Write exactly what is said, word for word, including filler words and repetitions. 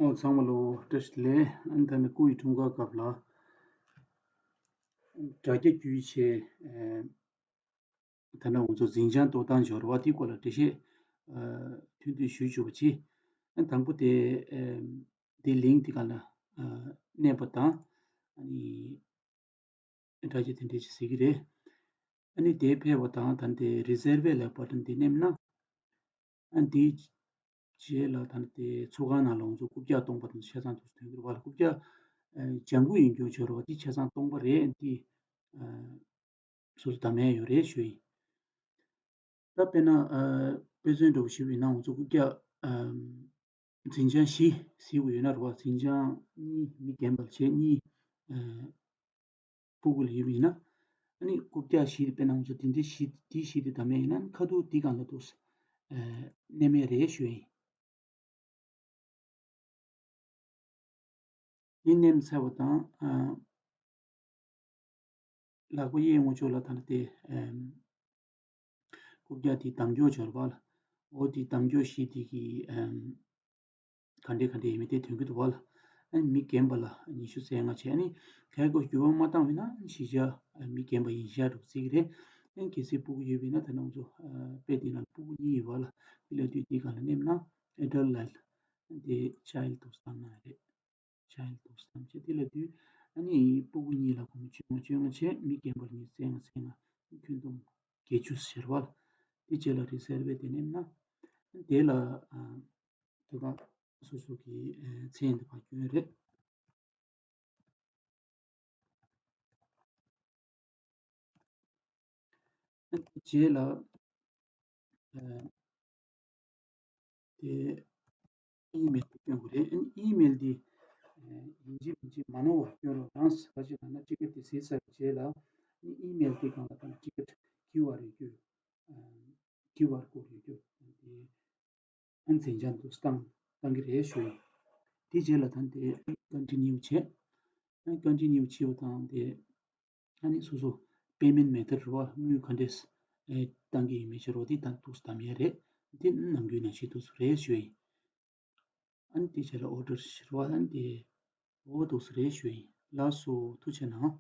ཨོ་ཚང་མ་ལོ་བཀྲ་ཤིས་བདེ་ལེགས། ཨ་ནི་ད་ནི་སྐུ་ཡི་འཁྲུངས་སྐར་སྐབས་ལ་དྲ་རྒྱ་བརྒྱུད་བྱས། ཨེ་ད་ནི་ང་ཚོ་འཛིན་བྱང་གཏོར་སྟངས་སྦྱོར་བ་དེའི་སྐོར་ལ་འགྲེལ་བཤད་ཨ་ཐུང་ཐུང་ཞུ་བཅུག་པ་བྱེད། ཨ་ནི་དང་པོ་དེ་ཨེ་དེ་ལིང་ཀ་དེ་ག་ལ་ཨ་གནོན་པ་དང་། ཨ་ནི་དྲ་རྒྱ་དེ་འདྲས་ཅིག་གཟིགས་ཀྱི་རེད། ཨ་ནི་དེ་ཕེབས་པ་དང་ད་ནི་དེ་རི་ཛར་བེ་ལབ་པ་དེ་གནོན་ན། ཨ་ནི་དེའི་རྗེས་ལ་ད་ནི་དེ་ཚོགས་ཁང་ནང་ལ་ང་ཚོ་རྐུབ་བཀྱག་སྟོང་པ་དང་ཆ་ཚང་དུ་ཐོན་གྱི་རེད་བ། ལ་རྐུབ་བཀྱག་ཨ་བྱང་ཁུག་ཡིན་རྒྱུ་བྱོས་རེད་བ། དེ་ཆ་ཚང་སྟོང་པ་རེད། ཨ་ནི་དེ་ཨ་སོ་སོ་བདམས་ཡས་ཡོད་རེད་ཞུ་ཡིན། ད་དཔེར་ན་ཨ་དཔེ་མཚོན་འདྲ་བོ་ཞུས་པ་ཡིན་ན་ང་ཚོ་རྐུབ་བཀྱག་ཨ་འཛིན་བྱང་བཞི་གཟིགས་དགོས་ཡོད་ན་རེད་བ། འཛིན་བྱང་གཉིས་མི་རྒན་པ་ལ་བྱས། གཉིས་ཨ་སྤུ་གུ་ལ་ཡོད་པ་ཡིན་ན། ཨ་ནི་རྐུབ་བཀྱག་བཞི་དེ་དཔེར་ན་ང་ཚོ་དེ་འདྲའི་བཞི་དེ་བཞི་དེ་བདམས་ཡས་ཡིན་ན་ཁ་ཐུག་དེ་སྒང་ལ་འདུག་སེ་ཨ་གནོན་ཡས་རེད་ཞུ་ཡིན། དེ་གནོན་ཚར་བ་དང་ཨ་ལག་པ་གཡས་ངོས་ཕྱོགས་ལ་ད་ནི་དེ་ཨ་རྐུབ་བཀྱག་དེ་བདམས་སྐྱོར་སྦྱོར་བ་ལ། འོ་དེ་བདམས་སྐྱོར་བཞི་དེ་གི་ཨ་ག་འདྲས་ག་འདྲས་ཡིན་མིན་དེ་ཐོན་གྱི་འདུག་བ་ལ། ཨ་ནི་མི་རྒན་པ་ལ་ཉི་ཤུ་རྩ་ལྔ་བྱས། ཨ་ནི་གལ་སྐབས་འགྱུར་བ་མ་བཏང་བ་ཡིན་ན་གཞིས་ཆགས་ཨ་མི་རྒན་པ་ཡིན་ཤག་འདྲ་བོ་བརྩི་གི་རེད། ཨ་ནི་གལ་སྲིད་སྤུ་གུ་ཡོད་པ་ཡིན་ན་ད་ནང་ཚོ་ཨ་དཔེ་དེ་ནང་སྤུ་གུ་གཉིས་ཡོད་བ་ལ། དེ་ལ་དུས་དེའི་སྒང་ལ་གནོན་ན་adult ལ་དེ་child འདུག་སེ་བཏང་ན་རེད། child འདུག་སེ་བཏང་བྱས། དེ་ལ་དུས་ཨ་ནི་སྤུ་གུ་གཉིས་ལ་སྒོར་མོ་བཅོ་ལྔ་བཅོ་ལྔ་བྱས། མི་རྒན་པ་ལ་ཉི་ཤུ་རྩ་ལྔ་རྩ་ལྔ། ཁྱོན་བསྡོམས་བརྒྱད་ཅུ་ཟེར་བ་ལ། དེ་རྗེས་ལ་རི་ཛར་བེ་དེ་གནོན་ན། དེ་ལ་ཨ་དེ་ག་སོ་སོ་གི་ཨ་མཚན་དེ་ཕར་སྐྱོན་རེད། ཨ་ནི་རྗེས་ལ་ཨ་དེ་ཨི་མེལ་དེ་སྐྱོན་དགོས་རེད། ཨ་ནི་ཨི་མེལ་དེ་ཨ་ཡིན་གཅིག་མིན་གཅིག་མ་ནོར་བ་སྐྱོན་རོགས་གནང་། ག་ཅི་ལབ་ན་ཊི་ཀེ་ཊི་དེ་གཟིགས་ཚར་བའི་རྗེས་ལ་ཨ་ནི་ཨི་མེལ་དེ་སྒང་ལ་ད་ཊི་ཀེ་ཊི་ཀིའུ་ཨར་ཡོད་རྒྱུ། ཨ་ཀིའུ་ཨར་ཀོཌ་ཡོད་རྒྱུ་དེ་ཨ་ནི་འཛིན་བྱང་དུ་བཏང་བཏང་གི་རེད་ཞུ་ཡིན། དེ་རྗེས་ལ་ད་དེ་ཀོན་ཊི་ནིའུ་བྱས། ཨ་ཀོན་ཊི་ནིའུ་བྱས་པ་དང་དེ་ཨ་ནི་སོ་སོ་པེ་མེན་ཊི་མེ་ཐོཌ་རེད་བ། དངུལ་ག་འདྲས་ཨེ་བཏང་གི་ཡིན་མིན་ཞུ་རོགས། དེ་ད་འདུག་སེ་བདམས་ཡས་རེད། དེ་ནམ་རྒྱུན་ནང་བཞིན་འདུག་སེ་རེད་ཞུ་ཡིན། ཨ་ནི་དེ་རྗེས་ལ་ཨོར་ཌར་ཞུ་རོགས། ཨ་ནི་དེ་འོ་འདུག་སེ་རེད་ཞུ་ཡིན། ལགས་སོ། ཐུགས་རྗེ་གནང་།